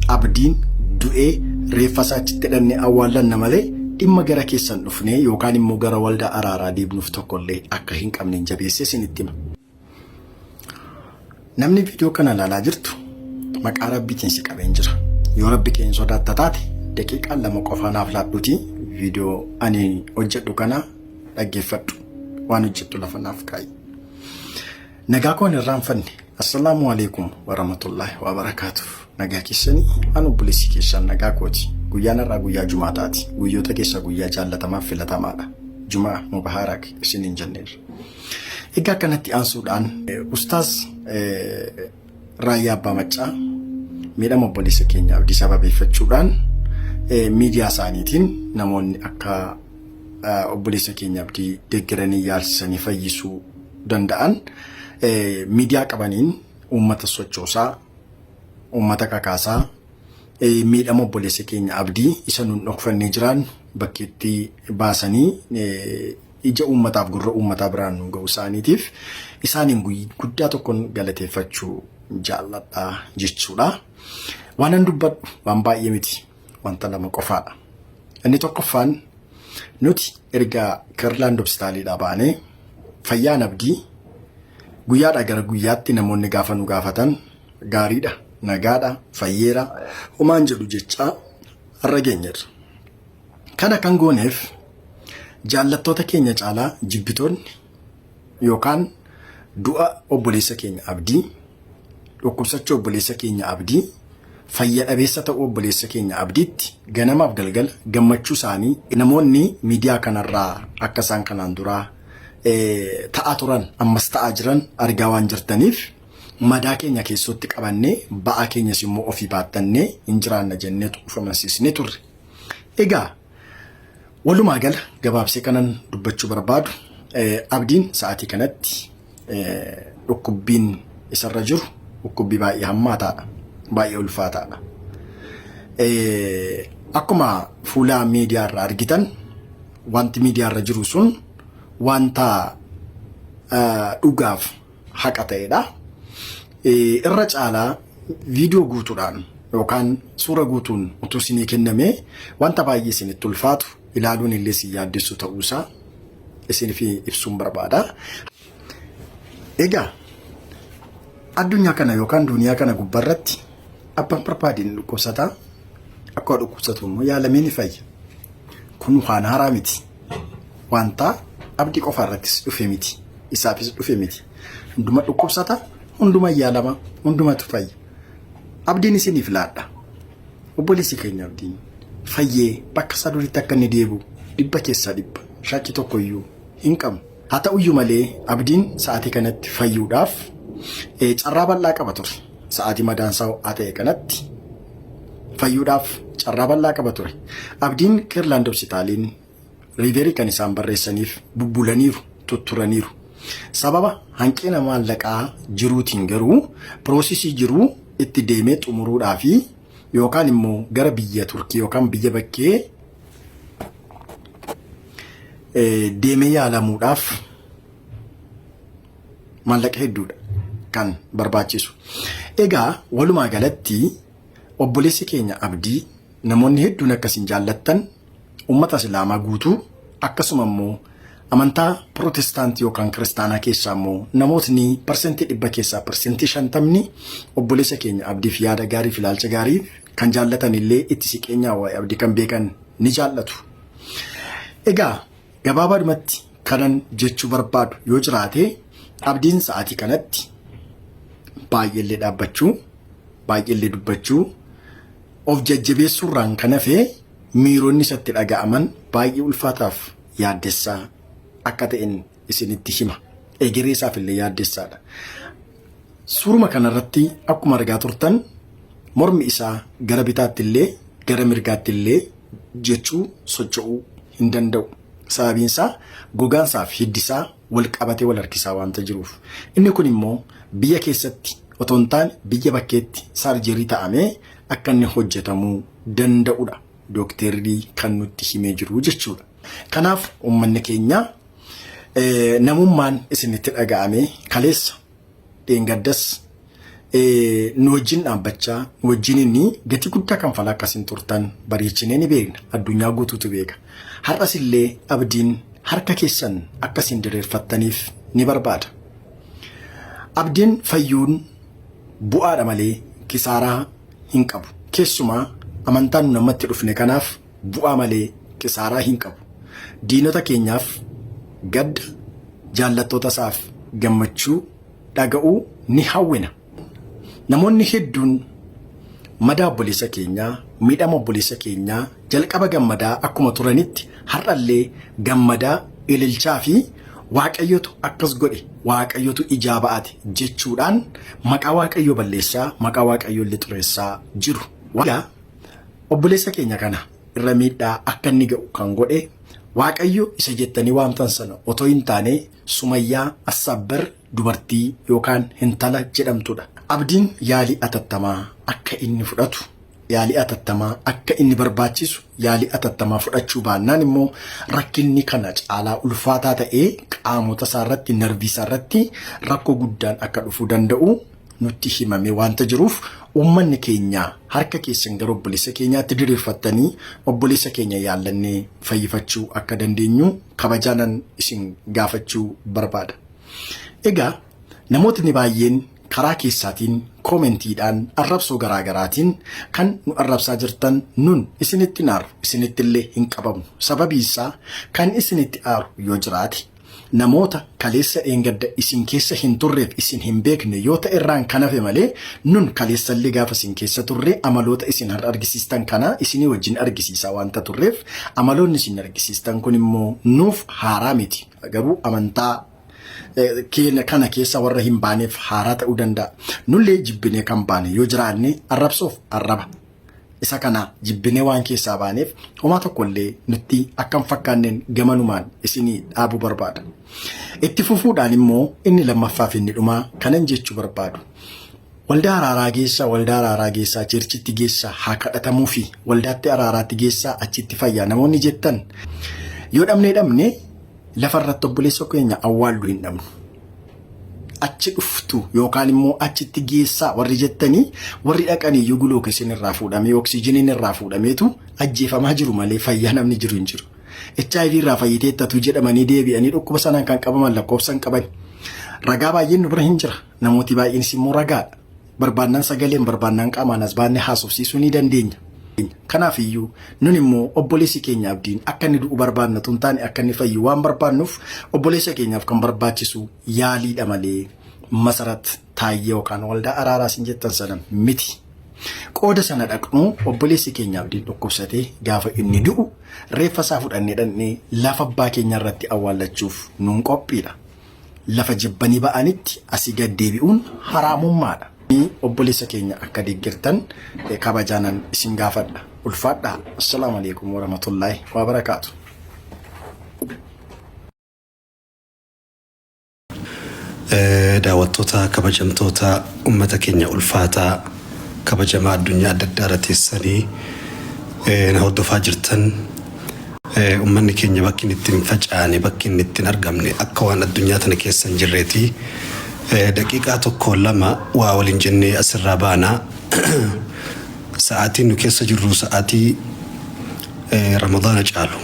Abdiin du'ee reeffa isaa achitti hidhannee awwaallanna malee dhimma gara keessan dhufnee yookaan immoo gara waldaa araaraa deebnuuf tokkollee akka hin qabneen jabeessee isinitti hima. Namni viidiyoo kana ilaalaa jirtu maqaa Rabbiitiin si qabeen jira. Yoo Rabbi kee hin sodaatta taate daqiiqaa 2 qofaa naaf laadhuutii viidiyoo ani hojjedhu kana dhaggeeffadhu. Waan hojjettu lafa naaf kaa'i. Nagaa koo hin irraanfanne. Assalaamu alaikum warahmatullaahi wabarakaatuh. Nagaa keessanii an obboleessi keessan nagaa kooti. Guyyaan har'aa guyyaa jumaataati. Guyyoota keessaa guyyaa jaallatamaaf filatamaadha. Jumaa mubaarak isiniin jenneerra. Egaa kanatti aansuudhaan ustaaz Raayyaa Abbaa Maccaa miidhama obboleessa keenya Abdii sababeeffachuudhaan miidiyaa isaaniitiin namoonni akka obboleessa keenya Abdii deeggaranii yaalsisanii fayyisuu danda'an miidiyaa qabaniin uummata sochoosaa, uummata kakaasaa miidhama obboleessa keenya Abdii isa nun dhokfannee jiraannu bakkeetti baasanii ija uummataaf gurra uummataa biraan nu ga'uu isaaniitiif isaaniin guddaa tokkoon galateeffachuu jaalladha jechuudha. Waanan dubbadhu waan baay'ee miti wanta lama qofaadha. Inni tokkoffaan nuti erga Kirlaand Hospitaaliidhaa baanee fayyaan Abdii guyyaadhaa gara guyyaatti namoonni gaafa nu gaafatan gaariidha, nagaadha, fayyeera, homaan jedhu jechaa har'a geenyeerra. Kana kan gooneef jaallattoota keenya caalaa jibbitoonni yookaan du'a obboleessa keenya Abdii, dhukkubsachuu obboleessa keenya Abdii, fayya dhabeessa ta'uu obboleessa keenya Abdiitti ganamaaf galgala gammachuu isaanii namoonni miidiyaa kanarraa akka isaan kanaan duraa ta'aa turan ammas ta'aa jiran argaa waan jirtaniif madaa keenya keessootti qabannee ba'aa keenyas immoo ofii baattannee hin jiraanna jenneetu of amansiisnee turre. Egaa walumaa gala gabaabsee kanan dubbachuu barbaadu Abdiin sa'aatii kanatti dhukkubbiin isarra jiru dhukkubbii baay'ee hammaataadha. Baay'ee ulfaataadha. Akkuma fuula miidiyaa irraa argitan wanti miidiyaa irra jiru sun wanta dhugaaf haqa ta'edha. Irra caalaa viidiyoo guutuudhaan yookaan suura guutuun utuu isinii kennamee wanta baay'ee isinitti ulfaatu ilaaluun illee isin yaaddessu ta'uusaa isiniif ibsuun barbaada. Egaa addunyaa kana yookaan duniyaa kana gubbaarratti abbaan barbaade ni dhukkubsata. Akkuma dhukkubsatu immoo yaalamee ni fayya. Kun waan haaraa miti. Wanta abdii qofa irrattis dhufe miti. Isaafis dhufe miti. Hunduma dhukkubsata, hunduma yaalama, hundumatu fayya. Abdiin isiniif laadha. Obboleessi keenya abdiin fayyee bakka isaa duriitti akka inni deebi'u 100% shakkii tokko iyyuu hin qabnu. Haa ta'uyyuu malee abdiin sa'aatii kanatti fayyuudhaaf carraa bal'aa qaba ture. Sa'aatii madaan isaa ho'aa ta'e kanatti fayyuudhaaf carraa bal'aa qaba ture. Abdiin Keerlaand Hospitaaliin riiverii kan isaan barreessaniif bubbulaniiru, tutturaniiru. Sababa hanqina maallaqaa jiruutiin garuu piroosesii jiruu itti deemee xumuruudhaa fi yookaan immoo gara biyya Turkii yookaan biyya bakkee deemee yaalamuudhaaf maallaqa hedduudha kan barbaachisu. Egaa walumaa galatti obboleessi keenya Abdii namoonni hedduun akkasiin jaallattan uummata Islaamaa guutuu akkasuma immoo amantaa Pirootestaantii yookaan Kiristaanaa keessaa immoo namootni 100% keessaa 50% obboleessa keenya Abdiif yaada gaarii fi ilaalcha gaarii kan jaallatan illee itti siqeenyaa waa'ee Abdii kan beekan ni jaallatu. Egaa gabaabaadhumatti kanan jechuu barbaadu yoo jiraate Abdiin sa'aatii kanatti baay'eellee dhaabbachuu baay'eellee dubbachuu of jajjabeessuurraan kan hafe miironni isatti dhaga'aman baay'ee ulfaataaf yaaddessaa akka ta'en isinitti hima. Egeree isaaf illee yaaddessaadha. Suuruma kanarratti akkuma argaa turtan mormi isaa gara bitaatti illee gara mirgaatti illee jechuu socho'uu hin danda'u. Sababiin isaa gogaansaa fi hiddi isaa wal qabatee wal harkisaa waanta jiruuf. Inni kun immoo biyya keessatti otoo hin taane biyya bakkeetti saarjerii ta'amee akka inni hojjetamuu danda'udha dookteerri kan nutti himee jiru jechuudha. Kanaaf uummanni keenya namummaan isinitti dhaga'amee kaleessa dheengaddas Nu wajjin dhaabbachaa, nu wajjin inni gatii guddaa kanfalaa akkasiin turtan bareechinee ni beekna. Addunyaa guutuutu beeka. Har'as illee Abdiin harka keessan akkasiin diriirfattaniif ni barbaada. Abdiin fayyuun bu'aadha malee kisaaraa hin qabu. Keessumaa amantaan nu namatti dhufne kanaaf bu'aa malee kisaaraa hin qabu. Diinota keenyaaf gadda, jaallattoota isaaf gammachuu dhaga'uu ni hawwina. Namoonni hedduun madaa obboleessa keenyaa, miidhama obboleessa keenyaa jalqaba gammadaa akkuma turanitti har'allee gammadaa, ililchaa fi Waaqayyotu akkas godhe, Waaqayyotu ijaa ba'ate jechuudhaan maqaa Waaqayyoo balleessaa, maqaa Waaqayyoo illee xureessaa jiru. Egaa obboleessa keenya kana irra miidhaa akka inni ga'u kan godhe Waaqayyo isa jettanii waamtan sana otoo hin taane Sumayyaa Assaabbar dubartii yookaan hintala jedhamtudha. Abdiin yaalii atattamaa akka inni fudhatu, yaalii atattamaa akka inni barbaachisu, yaalii atattamaa fudhachuu baannaan immoo rakkinni kana caalaa ulfaataa ta'ee qaamota isaa irratti, narvii isaa irratti rakkoo guddaan akka dhufuu danda'u nutti himamee waanta jiruuf uummanni keenya harka keessan gara obboleessa keenyaatti diriirfattanii obboleessa keenya yaallannee fayyifachuu akka dandeenyu kabajaanan isin gaafachuu barbaada. Egaa namootni baay'een karaa keessaatiin koomentiidhaan arrabsoo garaa garaatiin kan nu arrabsaa jirtan nun isinitti hin aaru, isinitti illee hin qabamnu. Sababii isaa kan isinitti aaru yoo jiraate namoota kaleessa dheengadda isin keessa hin turreef isin hin beekne yoo ta'e irraan kan hafe malee nun kaleessallee gaafa isin keessa turre amaloota isin har'a argisiistan kana isinii wajjin argisiisaa waanta turreef amaloonni isin argisiistan kun immoo nuuf haaraa miti. Garuu amantaa keenya kana keessa warra hin baaneef haaraa ta'uu danda'a. Nullee jibbinee kan baane yoo jiraanne arrabsoof arraba. Isa kana jibbinee waan keessaa baaneef homaa tokkollee nutti akka hin fakkaanneen gamanumaan isinii dhaabuu barbaada. Itti fufuudhaan immoo inni lammaffaa fi inni dhumaa kanan jechuu barbaadu. Waldaa araaraa geessaa, waldaa araaraa geessaa, cheerchitti geessaa, haa kadhatamuu fi waldaatti araaraatti geessaa achitti fayyaa namoonni jettan yoo dhabnee dhabne lafa irratti obboleessa keenya awwaallu hin dhabnu. Achi dhuftu yookaan immoo achitti geessaa warri jettanii warri dhaqanii iyyuu guluukeesiin irraa fuudhamee oksijiiniin irraa fuudhameetu ajjeefamaa jiru malee fayyaa namni jiru hin jiru. HIV irraa fayyiteettatu jedhamanii deebi'anii dhukkuba sanaan kan qabaman lakkoofsa hin qaban. Ragaa baay'een nu bira hin jira. Namooti baay'eenis immoo ragaadha. Barbaannaan sagaleen barbaannaan qaamaan as baannee haasofsiisuu ni dandeenya. Kanaaf iyyuu nun immoo obboleessi keenya Abdiin akka inni du'u barbaanna tun taane akka inni fayyu waan barbaannuuf obboleessa keenyaaf kan barbaachisu yaaliidha malee Masarat Taayyee yookaan waldaa araaraa isin jettan sana miti. Qooda sana dhaqnu obboleessi keenya Abdiin dhukkubsatee gaafa inni du'u reeffa isaa fudhannee dhaqnee lafa abbaa keenya irratti awwaallachuuf nuun qophiidha. Lafa jibbanii ba'anitti asii gad deebi'uun haraamummaadha. Obboleessa keenya akka deeggartan kabajaanan isin gaafadha. Ulfaadhaa. Assalaamu alaikum warahmatullaahi wabarakaatu. Daawwattoota kabajamtoota ummata keenya ulfaataa kabajamaa addunyaa adda addaa irra teessanii na hordofaa jirtan. Ummanni keenya bakki inni itti hin facaane, bakki inni itti hin argamne akka waan addunyaa tana keessa hin jirreeti. Daqiiqaa tokko lama waa waliin jennee asirraa baana. Sa'aatiin nu keessa jirru sa'aatii Ramadaana caalu.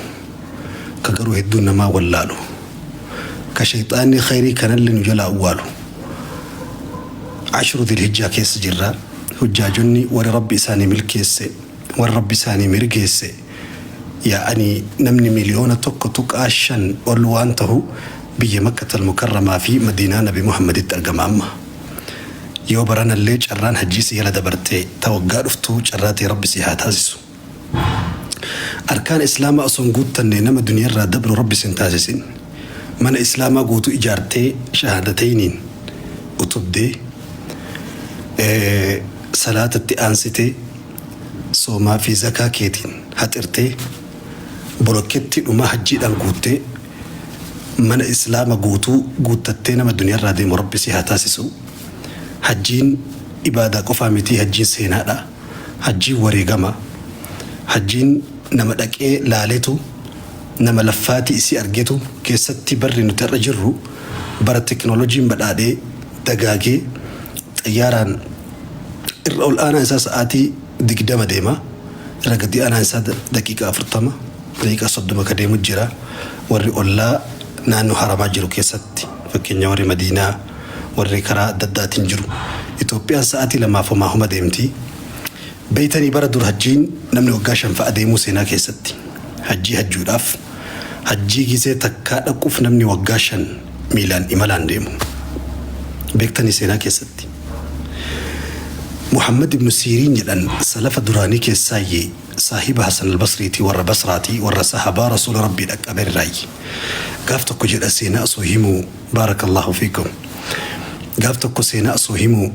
Ka garuu hedduun namaa wallaalu. Ka shayxaanni khayrii kanallee nu jalaa awwaalu. Ashru Dhilhijjaa keessa jirra. Hujjaajonni warri Rabbi isaanii milkeesse, warri Rabbi isaanii mirgeesse yaa'anii namni miliyoona 1.5 ol waan tahu biyya Makkatal Mukarramaa fi Madiinaa Nabi Muhammaditti argama amma. Yoo baranallee carraan hajjii si jala dabarte ta waggaa dhuftuu carraa tee Rabbi si haa taasisu. Arkaana Islaamaa osoo hin guuttanne nama duniyarraa dabru Rabbi sin taasisin. Mana Islaamaa guutuu ijaartee shahaadatayniin utubdee salaatatti aansitee soomaa fi zakaa keetiin haxirtee bolokkeettii dhumaa hajjiidhaan guuttee mana Islaama guutuu guuttattee nama duniyarraa deemu Rabbi si haa taasisu. Hajjiin ibaadaa qofaa mitii hajjiin seenaadha. Hajjiin wareegama. Hajjiin nama dhaqee laaletu nama laffaatii isii argetu keessatti barri nuti har'a jirru bara teknoolojiin badhaadhee dagaagee xayyaaraan Irra ol aanaan isaa sa'aatii 20 deema. Irra gadi aanaan isaa daqiiqaa 40, daqiiqaa 30 ka deemu jira. Warri ollaa naannoo haramaa jiru keessatti fakkeenya warri Madiinaa warri karaa adda addaatiin jiru. Itoophiyaan sa'aatii lamaaf homaa homa deemti. Beeytanii bara dur hajjiin namni waggaa 5 fa'a deemuu seenaa keessatti. Hajjii hajjuudhaaf hajjii gizee takkaa dhaquuf namni waggaa 5 miilaan imalaan deemu. Beektanii seenaa keessatti. Muhammad ibnu Siiriin jedhan salafa duraanii keessaayyi saahiba Hasan al-Basriiti warra Basraati warra sahabaa Rasuula Rabbii dhaqqabe irraayyi. Gaaf tokko jedha seenaa osoo himuu Baarakallahu fiikum. Gaaf tokko seenaa osoo himuu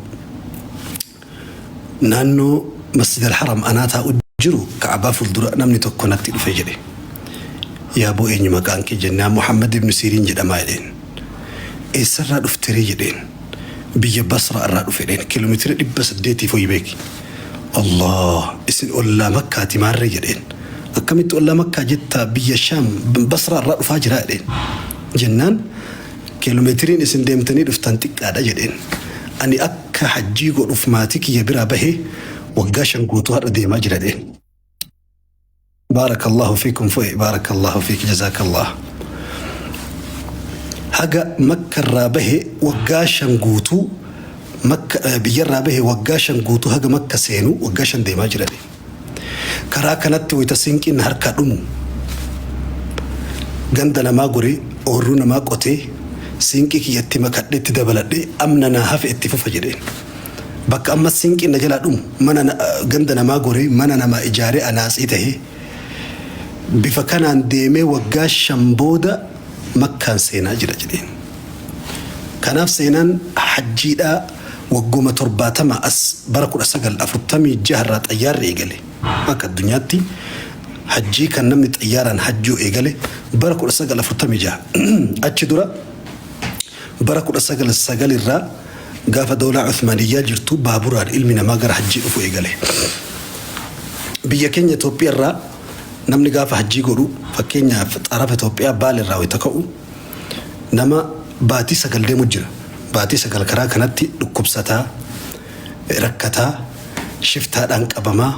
Naannoo Masjid Al-Haram anaa taa'u jiru Ka'abaa fuuldura namni tokko natti dhufe jedhe. Yaa boo eenyu maqaan kee jennaan Muhammad ibn Siiriin jedhamaa jedheen. Eessarraa dhufteree jedheen. Biyya Basraa irraa dhufe jedheen. Kiiloomeetira 800 foyi beeki. Allah isin ollaa Makkaati maarree jedheen. Akkamitti ollaa Makkaa jettaa biyya Shaam Basraa irraa dhufaa jiraa jedheen. Jennaan Kiilomeetiriin isin deemtanii dhuftan xiqqaadha jedheen. Ani akka hajjii godhuuf maatii kiyya biraa bahee waggaa 5 guutuu har'a deemaa jira jedheen. Baarakallahu fiikum fu'e baarakallahu fiik jazaakallah. Haga makka irraa bahe waggaa 5 guutuu makka biyyarraa bahe waggaa 5 guutuu haga makka seenu waggaa 5 deemaa jira jedheen. Karaa kanatti wayita sinqiin na harkaa dhumu ganda namaa goree ooyruu namaa qotee siinqii kiyya itti makadhee itti dabaladhee amna naa hafe itti fufa jedheen. Bakka ammas sinqiin na jalaa dhumu mana ganda namaa goree mana namaa ijaaree anaatsii tahee bifa kanaan deemee waggaa 5 booda makkaan seenaa jira jedheen. Kanaaf seenaan hajjiidhaa wagguma 70 as bara 1946 irraa xayyaarri eegale. Akka addunyaatti hajjii kan namni xayyaaraan hajjuu eegale bara 1946. Achi dura bara 199 irraa gaafa dawlaa Uthmaniyyaa jirtu baaburaan ilmi namaa gara hajjii dhufu eegale. Biyya keenya Itoophiyaa irraa namni gaafa hajjii godhu fakkeenyaaf xarafa Itoophiyaa Baale irraa wayita ka'u Nama baatii 9 deemu jira. Baatii 9 karaa kanatti dhukkubsataa, rakkataa, shiftaadhaan qabamaa,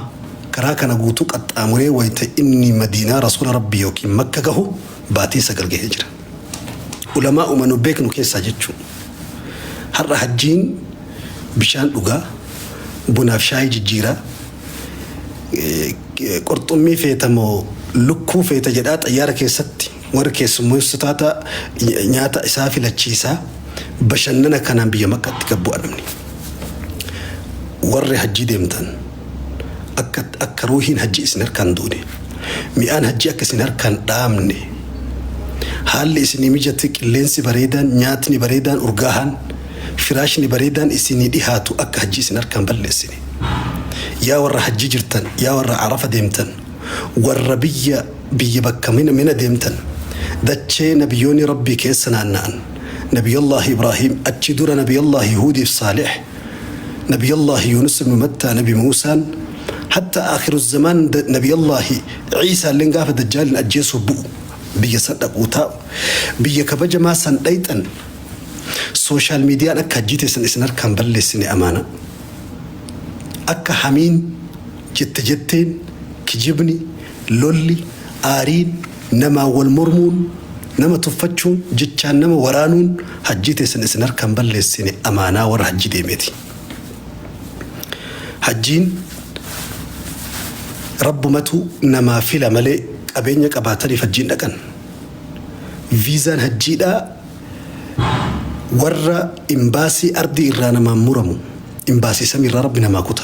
karaa kana guutuu qaxxaamuree wayta inni Madiinaa Rasuula Rabbii ykn Makka gahu baatii 9 gahee jira. Ulamaa'uma nu beeknu keessaa jechuu. Har'a hajjiin bishaan dhugaa, bunaaf shaayii jijjiiraa, qurxummii feeta moo lukkuu feeta jedhaa xayyaara keessatti Warri keessummeessitoota nyaata isaa filachiisaa bashannana kanaan biyya Makkaatti gad bu'a namni. Warri hajjii deemtan akka akka ruuhiin hajjii isin harkaan duune mi'aan hajjii akka isin harkaan dhaamne haalli isinii mijate qilleensi bareedaan nyaatni bareedaan urgaahaan firaashni bareedaan isinii dhihaatu akka hajjii isin harkaan balleessine. Yaa warra hajjii jirtan yaa warra arafa deemtan warra biyya biyya bakka mina mina deemtan dachee nabiyyoonni Rabbii keessa naanna'an Nabiyallaahi Ibraahiim achi dura Nabiyallaahi Huudiif Saalih Nabiyallaahi Yuunus ibnu Mattaa Nabi Muusaan hatta aakhiru zamaan Nabiyallaahi Ciisaalleen gaafa Dajjaalin ajjeesuuf bu'u biyya san dhaquu taa'u biyya kabajamaa san dhayxan sooshaal miidiyaan akka hajjii teessan isin harkaan balleessine amaanaa akka hamiin jette jetteen kijibni Lolli, aariin, namaan wal mormuun, nama tuffachuun, jechaan nama waraanuun hajjii teessan isin harkaa hin balleessine amaanaa warra hajjii deemeeti. Hajjiin Rabbumatu namaa fila malee qabeenya qabaataniif hajjiin dhaqan. Viizaan hajjiidhaa warra imbaasii ardii irraa namaan muramu imbaasii samiirraa Rabbi namaa kuta.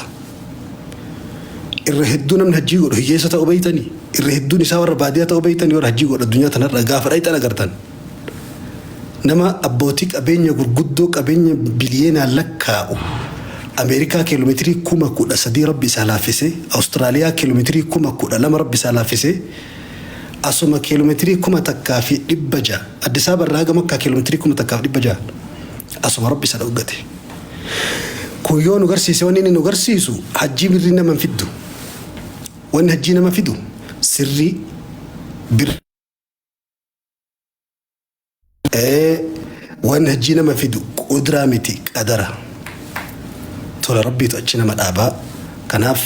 Irra hedduu namni hajjii godhu hiyyeessa ta'uu beeytanii? Irra hedduun isaa warra baadiyaa ta'uu beeytanii warra hajjii godhu addunyaa tanarra gaafa dhayxan agartan. Nama abbootii qabeenya gurguddoo qabeenya biliyeenaan lakkaa'u Ameerikaa kiiloomeetirii 13,000 rabbi isaa laaffise, Awustiraaliyaa kiiloomeetirii 12,000 rabbi isaa laaffise, asuma kiiloomeetirii 1600 Addis Ababa irraa haga Makkaa kiiloomeetirii 1600 asuma rabbi isa dhoggate. Kun yoo nu garsiise wanni inni nu garsiisu hajjii birrii nama hin fiddu. Wanni hajjii nama fidu sirrii bir wanni hajjii nama fidu qudraa miti qadara. Tola Rabbiitu achi nama dhaaba. Kanaaf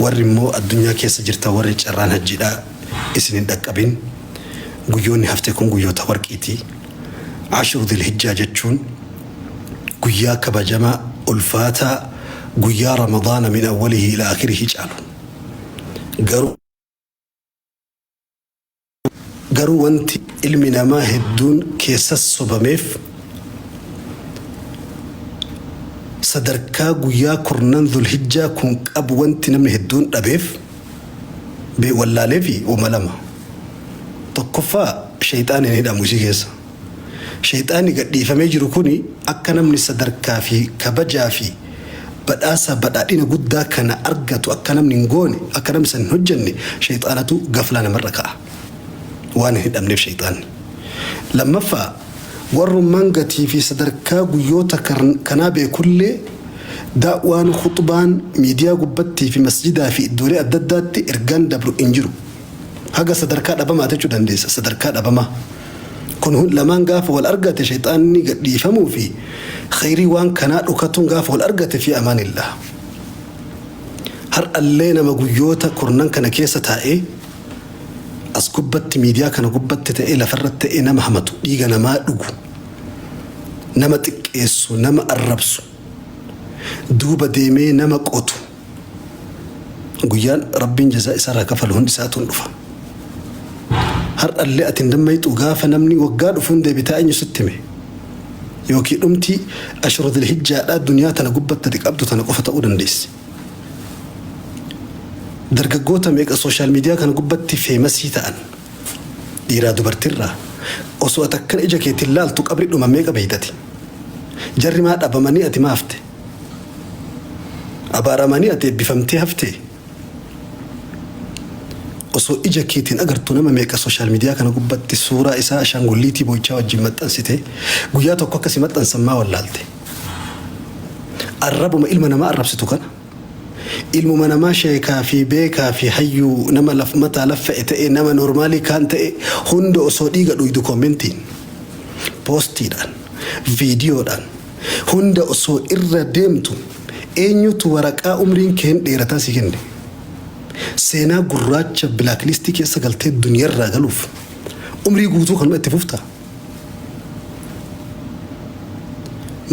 warri immoo addunyaa keessa jirtan warri carraan hajjiidhaa isin hin dhaqqabin guyyoonni hafte kun guyyoota warqiiti. Ashru Dhilhijjaa jechuun guyyaa kabajamaa ulfaataa guyyaa Ramadaana min awwalihi ila akhirihi caalu. Garuu Garuu wanti ilmi namaa hedduun keessa sobameef sadarkaa guyyaa kurnan Dhulhijjaa kun qabu wanti namni hedduun dhabeef wallaaleefi wama lama. Tokkoffaa sheyxaanni hin hidhamu isii keessa. Sheyxaanni gadhiifamee jiru kuni akka namni sadarkaa fi kabajaa fi badhaasa badhaadhina guddaa kana argatu akka namni hin goone, akka namni san hin hojjanne sheyxaanatu gaflaa namarra ka'a. Waan hin hidhamneef sheyxaanni. Lammaffaa warrummaan gatii fi sadarkaa guyyoota kanaa beekullee da'waan, khuxbaan, miidiyaa gubbattii fi masjidaa fi iddoolee adda addaatti ergaan dabru hin jiru. Haga sadarkaa dhabamaati jechuu dandeessa. Sadarkaa dhabamaa. Kun lamaan gaafa wal argate shayxaanni gadhiifamuu fi khayrii waan kanaa dhokatuun gaafa wal argate fi amaanillah. Har'allee nama guyyoota kurnan kana keessa taa'ee as gubbatti miidiyaa kana gubbatti ta'ee lafarratti ta'ee nama hamatu, dhiiga namaa dhugu, nama xiqqeessu, nama arrabsu, duuba deemee nama qotu, Guyyaan Rabbiin jazaa isarraa kafalu hundi isaatu hin dhufa. Har'allee ati hin dammayxu gaafa namni waggaa dhufuun deebitaa eenyu sitti hime? Yookiin dhumti ashru dhilhijjaadhaa duniyaa tana gubbatti ati qabdu tana qofa ta'uu dandeessi. Dargaggoota meeqa sooshaal miidiyaa kana gubbatti feemasii ta'an dhiiraa dubartirraa osoo ati akkana ija keetiin laaltu qabri dhuma meeqa beeytati? Jarri maa dhabamanii ati maa hafte? Abaaramanii ati eebbifamtee haftee? Osoo ija keetiin agartu nama meeqa social media kana gubbatti suuraa isaa ashaangulliitii boo'ichaa wajjin maxxansite guyyaa tokko akka si maxxansan maa wallaalte? Arrabuma ilma namaa arrabsitu kana ilmuma namaa sheekaa fi beekaa fi hayyuu nama laf mataa laffa'e ta'e nama normaalii kaan ta'e hunda osoo dhiiga dhuydu koomentiin poostiidhaan viidiyoodhaan Hunda osoo irra deemtu eenyutu waraqaa umriin kee hin dheerataa sii kenne? Seenaa gurraacha blacklistii keessa galtee duniyarraa galuuf umrii guutuu kanuma itti fuftaa?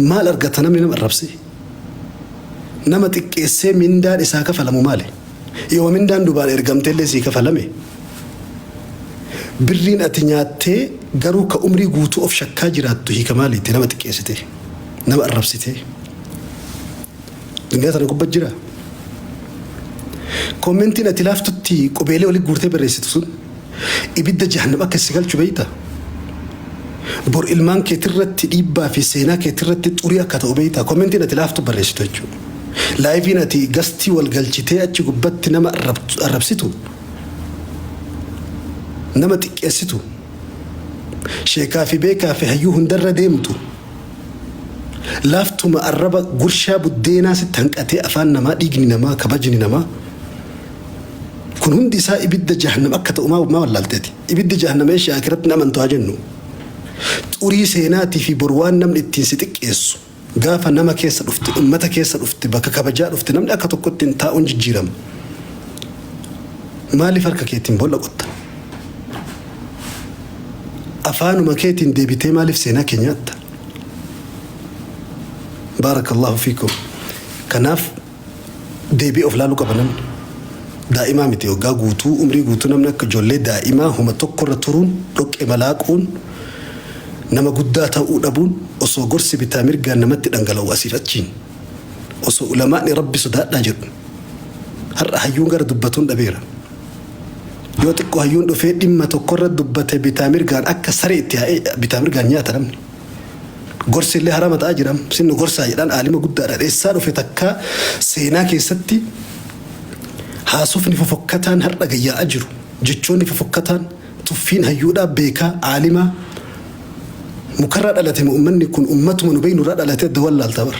Maal argata namni nama arrabsee? Nama xiqqeessee mindaan isaa kafalamu maali? Yooma mindaan dubaan ergamteellee sii kafalame? Birriin ati nyaattee garuu ka umrii guutuu of shakkaa jiraattu hiika maaliiti nama xiqqeessitee? Nama arrabsitee? Duniyaa tana gubba jira. Koommentiin ati laaftutti qubeelee wali guurtee barreessitu sun ibidda jahannam akka si galchu beeyta? Bor ilmaan keetirratti dhiibbaa fi seenaa keetirratti xurii akka ta'u beeyta? Koommentiin ati laaftu barreessitu jechuudha. Laayiviin ati gastii wal galchitee achi gubbatti nama arrabsitu nama xiqqeessitu sheekaa fi beekaa fi hayyuu hundarra deemtu laaftuma arraba gurshaa buddeenaa sitti hanqatee afaan namaa dhiigni namaa kabajni namaa kun hundi isaa ibidda jahannam akka ta'u maa wallaalteeti ibiddi jahannam eesha akiratti hin amantu haa jennu xurii seenaatii fi bor waan namni ittiin si xiqqeessu Gaafa nama keessa dhufte, ummata keessa dhufte, bakka kabajaa dhufte namni akka tokkotti hin taa'uun jijjiirama. Maaliif harka keetiin boolla qotta? Afaanuma keetiin deebitee maaliif seenaa kee nyaatta? Baarakallahu fiikum. Kanaaf deebi'ee of laaluu qaba namni. Daa'imaa miti waggaa guutuu umrii guutuu namni akka ijoollee daa'imaa homa tokkorra turuun dhoqqee malaaquun nama guddaa ta'uu dhabuun osoo gorsi bitaa mirgaan namatti dhangala'u asiif achiin osoo ulamaa'ni rabbi sodaadhaa jedhu har'a hayyuun gara dubbatuun dhabeera. Yoo xiqqoo hayyuun dhufee dhimma tokkorra dubbate bitaa mirgaan akka saree itti yaa'ee bitaa mirgaan nyaata namni. Gorsi illee harama ta'aa jira. Sinnu gorsaa jedhaan aalima guddaadha. Eessaa dhufe takkaa seenaa keessatti haasofni fofokkataan har'a gayyaa'aa jiru. Jechoonni fofokkataan tuffiin hayyuudhaa beekaa aalimaa mukarraa dhalate moo ummanni kun ummatuma nu beeknu irraa dhalate adda wallaalta bara.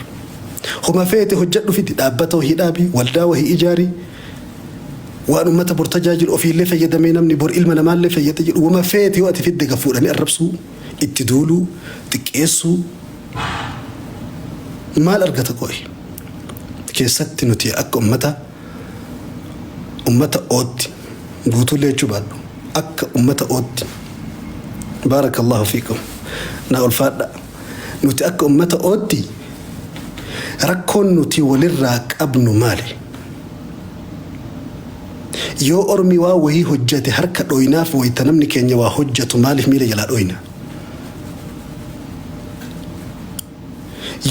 Homa feete hojjedhu fidi dhaabbata wahii dhaabi waldaa wahii ijaari waan ummata bor tajaajilu ofiillee fayyadamee namni bor ilma namaallee fayyada jedhu wama feete yoo ati fidde gafuudhanii arrabsuu. Itti duuluu, xiqqeessuu maal argata qoy? Keessatti nuti akka ummata ummata ootti guutuullee jechuu baadhu akka ummata ootti baarakallahu fiikum na ulfaadha nuti akka ummata ootti rakkoon nuti walirraa qabnu maali? Yoo ormi waa wahii hojjate harka dhoynaaf wayta namni keenya waa hojjatu maaliif miila jalaa dhoyna?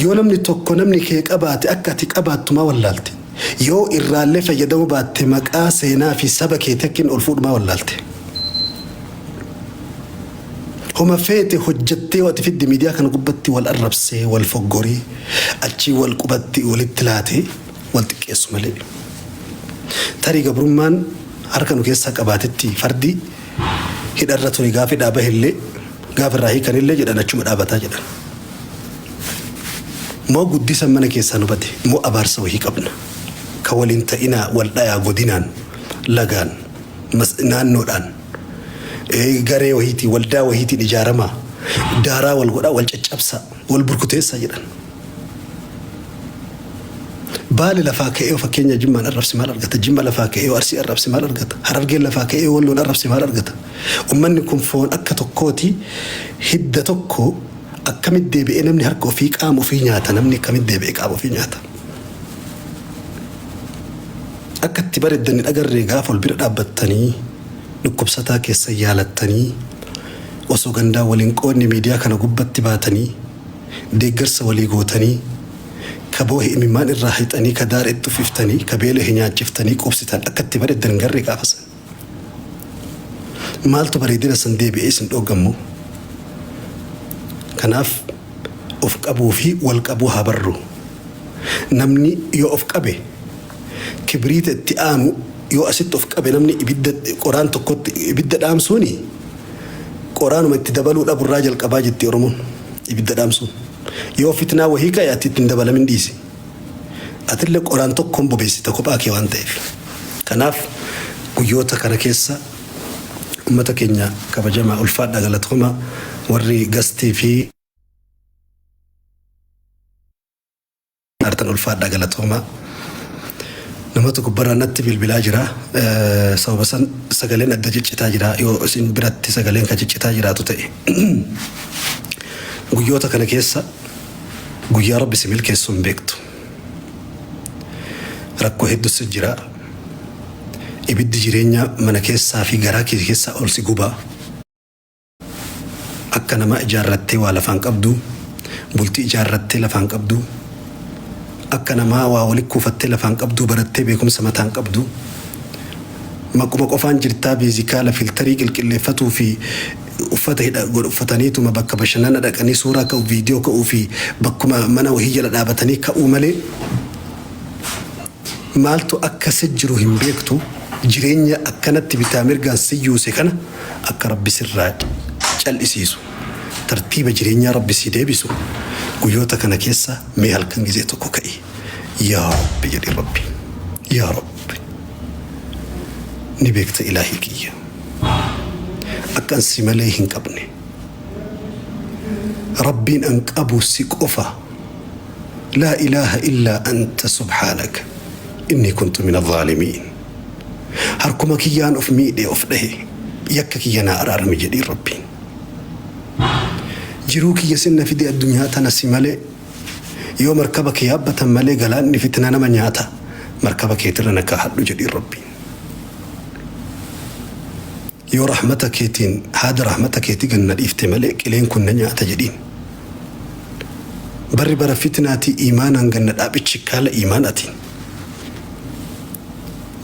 Yoo namni tokko namni kee qabaate akka ati qabaattu maa wallaalte? Yoo irraallee fayyadamuu baatte maqaa seenaa fi saba keetii akka inni ol fuudhu maa wallaalte? Homa feete hojjattee yoo ati fidde miidiyaa kana gubbatti wal arrabsee wal foggoree achii wal qubatti walitti laatee wal xiqqeessu malee. Tarii gabrummaan harka nu keessaa qabaatetti fardi hidharra ture gaafa hidhaa bahellee gaafa irraa hiikanillee jedhan achuma dhaabataa jedhan. Moo guddisan mana keessaa nu bade moo abaarsa wahii qabna ka wal hin ta'inaa wal dhayaa godinaan lagaan naannoodhaan garee wahiitiin waldaa wahiitiin ijaaramaa daaraa wal godhaa wal caccabsaa wal burkuteessaa jedhan. Baale lafaa ka'ee fakkeenya Jimmaan arrabse maal argata? Jimma lafaa ka'ee Arsii arrabse maal argata? Harargeen lafaa ka'ee Walloon arrabse maal argata? Ummanni kun foon akka tokkooti hidda tokko akkamitti deebi'ee namni harka ofii qaama ofii nyaata namni akkamitti deebi'ee qaama ofii nyaata? Akka itti bareeddan hin agarree gaafa wal bira dhaabbattanii dhukkubsataa keessa yaalattanii osoo gandaa waliin qoodne miidiyaa kana gubbatti baatanii deeggarsa walii gootanii ka boohe imimmaan irraa haqxanii ka daara itti uffiftanii ka beelahe nyaachiftanii quubsitan akka itti bareeddan hin garree gaafa san. Maaltu bareedina san deebi'ee isin dhooggammoo? Kanaaf of qabuu fi wal qabuu haa barru. Namni yoo of qabe kibriita itti aanu yoo asitti of qabe namni ibidda qoraan tokkotti ibidda dhaamsuuni qoraanuma itti dabaluu dhaburraa jalqabaa jetti Oromoon ibidda dhaamsuun. Yoo fitnaa wahii ka'e ati itti hin dabalamin dhiisi. Atillee qoraan tokkoon bobeessita kophaa kee waan ta'eef. Kanaaf guyyoota kana keessa ummata keenya kabajamaa ulfaadhaa galatooma warri gastii fi artan ulfaadhaa galatooma. Namatu gubbarraa natti bilbilaa jira. Sababa san sagaleen adda ciccitaa jira. Yoo isin biratti sagaleen kan ciccitaa jiraatu ta'e. Guyyoota kana keessa guyyaa Rabbi si milkeessu hin beektu. Rakkoo hedduu si jira. Ibiddi jireenyaa mana keessaa fi garaa kee keessaa ol si guba. Akka namaa ijaarrattee waa lafaan qabdu, bultii ijaarrattee lafaan qabdu, akka namaa waa wali kuufattee lafaan qabdu, barattee beekumsa mataan qabdu. Maquma qofaan jirtaa beezikaala filtarii qilqilleeffatuu fi uffata hidha uffataniituma bakka bashannana dhaqanii suuraa ka'u viidiyoo ka'uu fi bakkuma mana wahii jala dhaabatanii ka'uu malee maaltu akka si jiru hin beektu. Jireenya akkanatti bitaa mirgaan si yuuse kana akka Rabbi sirraa cal'isiisu tartiiba jireenyaa Rabbi sii deebisu guyyoota kana keessa mee halkan gizee tokko ka'i yaa Rabbi jedhi Rabbi yaa Rabbi ni beekta ilaahii kiyya akka an si malee hin qabne Rabbiin an qabu si qofa laa ilaaha illaa anta subhaanaka innii kuntu min adh-dhaalimiin harkuma kiyyaan of miidhe of dhahe yakka kiyya naa araarami jedhiin Rabbiin. Jiruu kiyya sinna fide addunyaa tana si malee yoo markaba kee yaabbatan malee galaanni fitna nama nyaata markaba keetirra na kaahadhu jedhiin Rabbiin. Yoo rahmata keetiin haada rahmata keetii gad na dhiifte malee qileen kun na nyaata jedhiin. Barri bara fitnaatii iimaanaan gad na dhaabi chikkaala iimaanaatiin.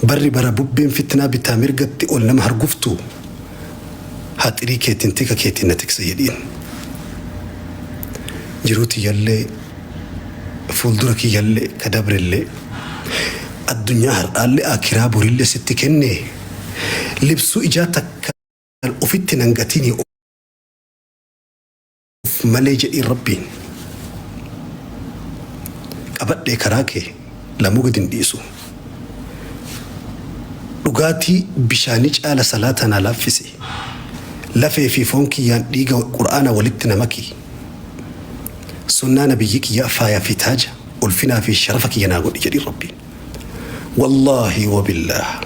Barri bara bubbeen fitnaa bitaa mirgatti ol nama harguftu haxirii keetiin tika keetiin na tiksa jedhiin. Jiruu tiyyallee fuuldura kiyyallee ka dabrellee addunyaa har'aallee aakiraa borillee sitti kennee libsuu ijaa takka ofitti nan gatinii of malee jedhiin Rabbiin. Qabadhee karaa kee lamuu gad hin dhiisu. Dhugaatii bishaanii caala salaata naa laaffisi. Lafee fi foon kiyyaan dhiiga Qur'aana walitti na maki. Sunnaa nabiyyi kiyyaa faaya fi taaja. Ulfinaa fi sharafa kiyya naa godhi jedhiin Rabbiin. Wallaahi wabillaah.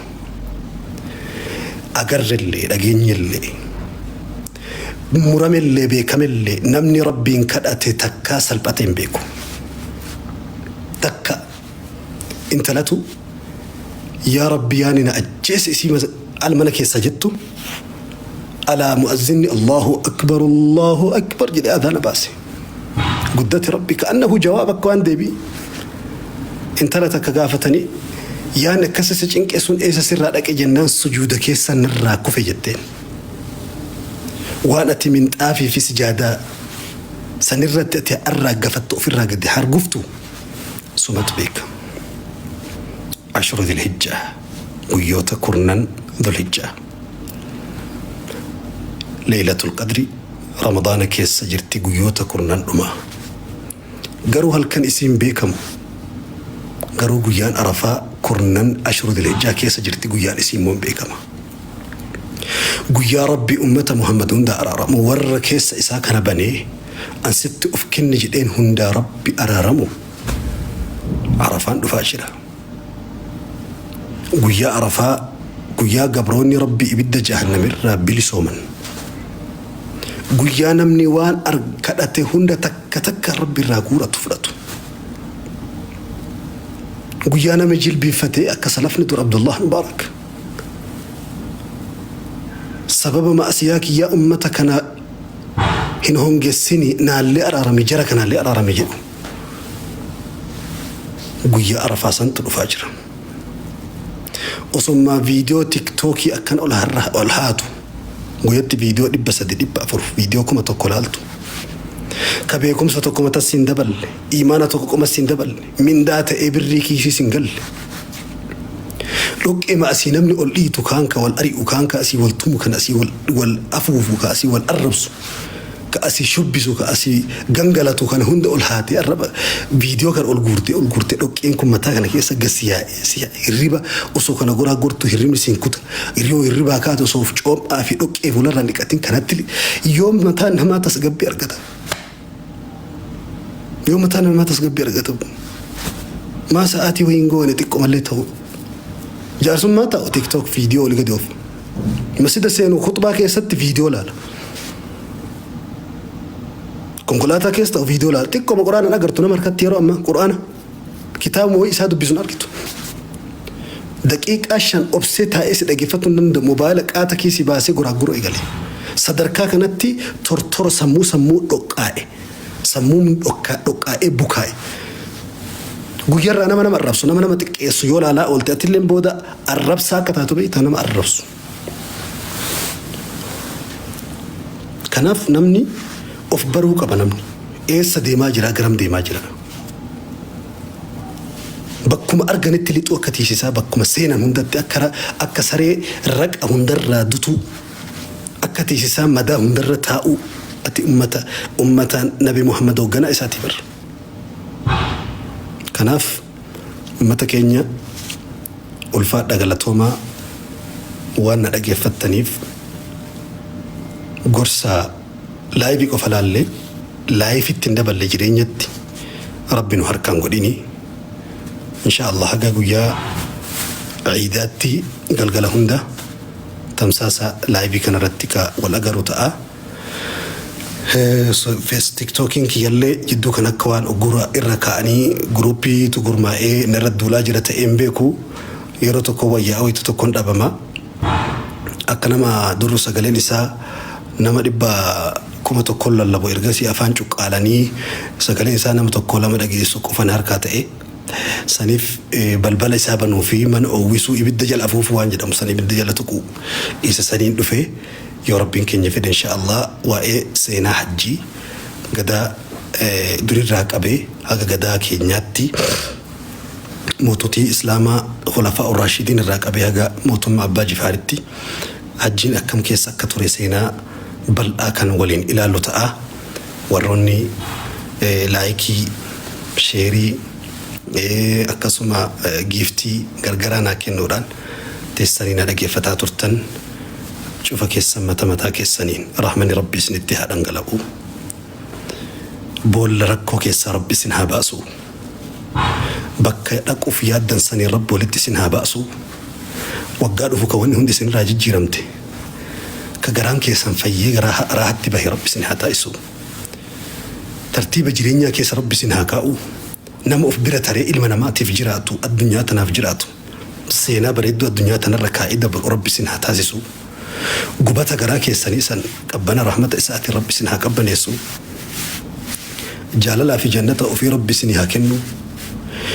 Agarrellee dhageenyellee muramellee beekamellee namni Rabbiin kadhate takkaa salphatee hin beeku. Takka intalatu yaa Rabbi yaani na ajjeese isii al mana keessa jettu alaa mu'azzinni Allahu akbar Allahu akbar jedhee adhaana baase. Guddate Rabbi ka'annahu jawaaba akka waan deebii. Intala takka gaafatanii yaanni akkas isa cinqe sun eessa sirraa dhaqe jennaan sujuuda keessa narraa kufe jetteen. Waan ati minxaafii fi sijaadaa sanirratti ati arraaggafattu ofirraa gadi harguftu sumatu beeka. Ashru Dhulhijjaa guyyoota kurnan Dhulhijjaa. Leeylatul Qadri Ramadaana keessa jirti guyyoota kurnan dhumaa. Garuu halkan isiin beekamu. Garuu guyyaan Arafaa kurnan Ashru Dhulhijjaa keessa jirti guyyaan isii immoo hin beekama. Guyyaa Rabbi ummata Muhammad hundaa araaramu warra keessa isaa kana banee an sitti of kenne jedheen hundaa Rabbi araaramu Arafaan dhufaa jira. Guyyaa Arafaa guyyaa gabroonni Rabbi ibidda jahannamirraa bilisooman. Guyyaa namni waan kadhate hunda takka takka Rabbi irraa guuratu fudhatu. Guyyaa namni jilbiinfatee akka salafni dur Abdullah Mubaarak. Sababa ma'asiyaa kiyyaa ummata kana hin hongessini naallee araarami jara kanaallee araarami jedhu. Guyyaa Arafaa santu dhufaa jira. Osommaa viidiyoo tiktookii akkan ol ol haatu guyyatti viidiyoo 300 400 viidiyoo 1000 laaltu. Ka beekumsa tokko matas siin daballe, imaana tokko qomas siin daballe, mindaa ta'ee birrii kiisii siin galle. Dhoqqeema asii namni ol dhiitu kaan ka wal ari'u kaan ka asii wal tumu kan asii wal wal afuufu ka asii wal arrabsu ka asii shubbisu ka asii gangalatu kana hunda ol haatee arraba viidiyoo kan ol guurtee ol guurtee dhoqqeen kun mataa kana keessa gad si yaa'ee si yaa'e hirriba osoo kana goraa gortu hirribni siin kuta yoo hirribaa kaate osoo of coophaa fi dhoqqee fuularraa dhiqatin kanatti yoo mataan namaa tasgabbii argata. Yoo mataan namaa tasgabbii argata maa sa'aatii wayii hin goone xiqqoo mallee ta'u jaarsummaa ta'u tiktok viidiyoo oli gadi oofu masjida seenu khutbaa keessatti viidiyoo laala konkolaataa keessa ta'u viidiyoo laala xiqqooma quraana agartu nama harkatti yeroo ammaa quraana kitaabuma wayii isaa dubbisuun argitu. Daqiiqaa 5 obsee taa'ee si dhageeffachuu hin danda'u. Mobaayila qaata kiisii baasee goraaguruu eegale. Sadarkaa kanatti tortora sammuu sammuu dhoqqaa'e. Sammuun dhoqqaa'ee bukaa'e. Guyyarraa nama nama arrabsu, nama nama xiqqeessu yoo laalaa oolte atilleen booda arrabsaa akka taatu beektaa nama arrabsu. Kanaaf namni of baruu qaba namni. Eessa deemaa jira garam deemaa jira. Bakkuma arganitti lixuu akka tiisisaa bakkuma seenan hundatti akka akka saree raqa hundarraa dutuu akka tiisisaa madaa hundarra taa'uu ati ummata ummata Nabi Muhammad hoogganaa isaatii bar. Kanaaf ummata keenya ulfaadha galatoomaa waan na dhageeffattaniif gorsa laayivii qofa laallee laayifitti hin daballe jireenyatti Rabbi nu harkaan godhini. Insha Allah haga guyyaa ciidaatti galgala hunda tamsaasa laayivii kanarratti ka wal agaru ta'a. Fees tiktookiin kiyyallee jidduu kan akka waan uggura irra kaa'anii guruuppiitu gurmaa'ee narra duulaa jira ta'ee hin beeku. Yeroo tokko wayyaa wayitu tokkoon dhabama. Akka nama durru sagaleen isaa nama 1,000 lallabu ergasii afaan cuqqaalanii sagaleen isaa nama tokko lama dhageessu qofan harkaa ta'e. Saniif balbala isaa banuu fi mana oowwisuu ibidda jala afuufuu waan jedhamu san ibidda jala tuquu isa saniin dhufe yoo Rabbiin keenya fedhe insha Allah waa'ee seenaa hajjii gadaa durirraa qabee haga gadaa keenyaatti moototii Islaamaa Khulafaa Urraashidiin irraa qabee haga mootummaa Abbaa Jifaaritti hajjiin akkam keessa akka ture seenaa bal'aa kan waliin ilaallu ta'a. Warroonni laayikii, sheerii, akkasuma giiftii gargaraa naa kennuudhaan teessanii na dhageeffataa turtan cufa keessan mata mataa keessaniin rahmanni Rabbi isinitti haa dhangala'u. Boolla rakkoo keessaa Rabbi isin haa baasu. Bakka dhaquuf yaaddan sanii Rabbi walitti isin haa baasu. Waggaa dhufu ka wanni hundi isinirraa jijjiiramte, ka garaan keessan fayyee garaa raahatti bahe Rabbi isin haa taasisu. Tartiiba jireenyaa keessa Rabbi isin haa kaa'u. Nama of bira taree ilma namaatiif jiraatu, addunyaa tanaaf jiraatu, seenaa bareedduu addunyaa tanarra kaa'ee dabalu Rabbi isin haa taasisu. Gubata garaa keessanii san qabbana rahmata isaatiin Rabbi isin haa qabbaneessu. Jaalalaa fi jannata ofii Rabbi isinii haa kennu.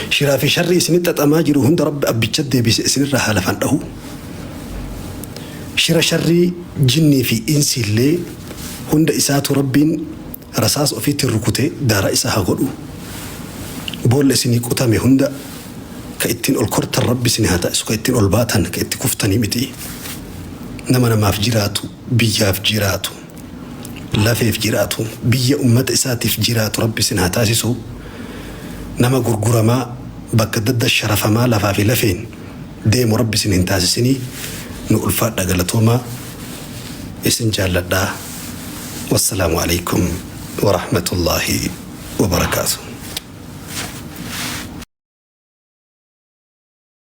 Shiraa fi sharrii isinitti xaxamaa jiru hunda Rabbi abbicha deebise isinirraa haa lafaan dhahu. Shira sharrii jinnii fi insiillee hunda isaatu Rabbiin rasaasa ofiitiin rukutee daaraa isaa haa godhu. Boolla isinii qotame hunda ka ittiin ol kortan Rabbi isin haa taasisu, ka ittiin ol baatan, ka itti kuftanii miti. Nama namaaf jiraatu, biyyaaf jiraatu, lafeef jiraatu, biyya ummata isaatiif jiraatu Rabbi isin haa taasisu. Nama gurguramaa bakka adda sharafamaa lafaa fi lafeen deemu Rabbi isin hin taasisinii. Nu ulfaadha, galatoomaa, isin jaalladhaa. Wassalaamu alaikum warahmatullaahi wabarakaatu.